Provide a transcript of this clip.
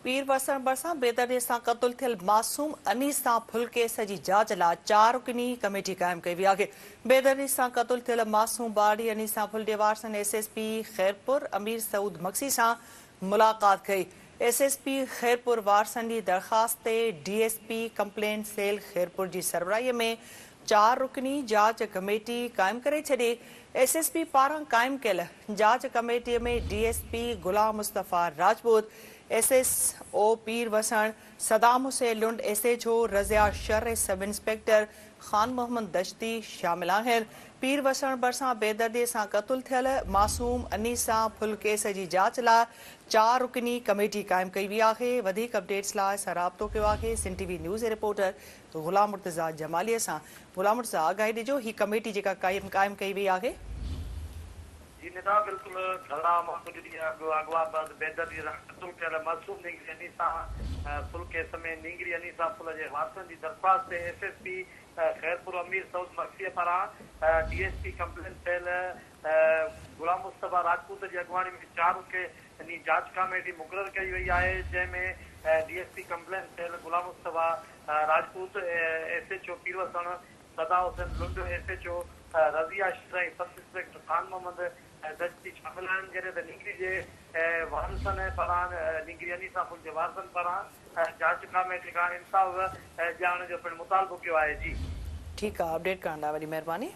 پير وسڻ ڀرسان بيدردي سان قتل ٿيل معصوم انيسا ڦل ڪيس جي جاچ لاء 4 رڪني ڪميٽي قائم ڪئي وئي آهي. بيدردي سان قتل ٿيل معصوم ٻارڙي انيسا ڦل جي وارثن S S P Khairpur Amir Saud Magsi سان ملاقات ڪئي. ايس ايس پي خيرپور وارثن جي درخواست تي D S P complaint cell Khairpur جي سربراهي ۾ 4 رڪني جاچ ڪميٽي قائم ڪري ڇڏي. ايس ايس پي پاران قائم ڪيل جاچ committee ۾ D S P Ghulam Mustafa Rajput, S S O Pir Wassan Saddam Hussain Lund, S H O Razia Shar ۽ sub inspector Khan Muhammad Dashti شامل آهن. پير وسڻ ڀرسان بيدردي سان قتل ٿيل معصوم انيسا ڦل ڪيس جي جاچ لاء 4 رڪني ڪميٽي قائم ڪئي وئي آهي. وڌيڪ اپڊيٽس لاء اسان رابطو ڪيو آهي سنڌ ٽي وي نيوز جي رپورٽر غلام مرتضيٰ جمالي سان. غلام مرتضيٰ آگاهي ڏجو هي ڪميٽي جيڪا قائم ڪئي وئي آهي. جي ندا بلڪل گهرڙا مان ڪجهه ڏينهن اڳ اغوا بعد بيدردي سان قتل ڪيل معصوم نينگري انيسا ڦل ڪيس ۾ نينگري انيسا ڦل جي وارثن جي درخواست تي S S P Khairpur Amir Saud Magsi پاران D S P complaint cell Ghulam Mustafa Rajput جي اڳواڻي ۾ 4 رڪني جاچ ڪاميٽي مقرر ڪئي وئي آهي جنهن ۾ D S P complaint cell Ghulam Mustafa Rajput, S H O Pirwassan Sada Hussain Lund, S H O Razia Shar ۽ sub inspector Khan Muhammad Dashti شامل آهن جڏهن ته نينگري جي وارثن پاران نينگري انيسا ڦل جي وارثن پاران جاچ ڪاميٽي کان انصاف ڏيارڻ جو پڻ مطالبو ڪيو آهي جي. ٺيڪ آ اپڊيٽ ڪرڻ لاء وڏي مهرباني.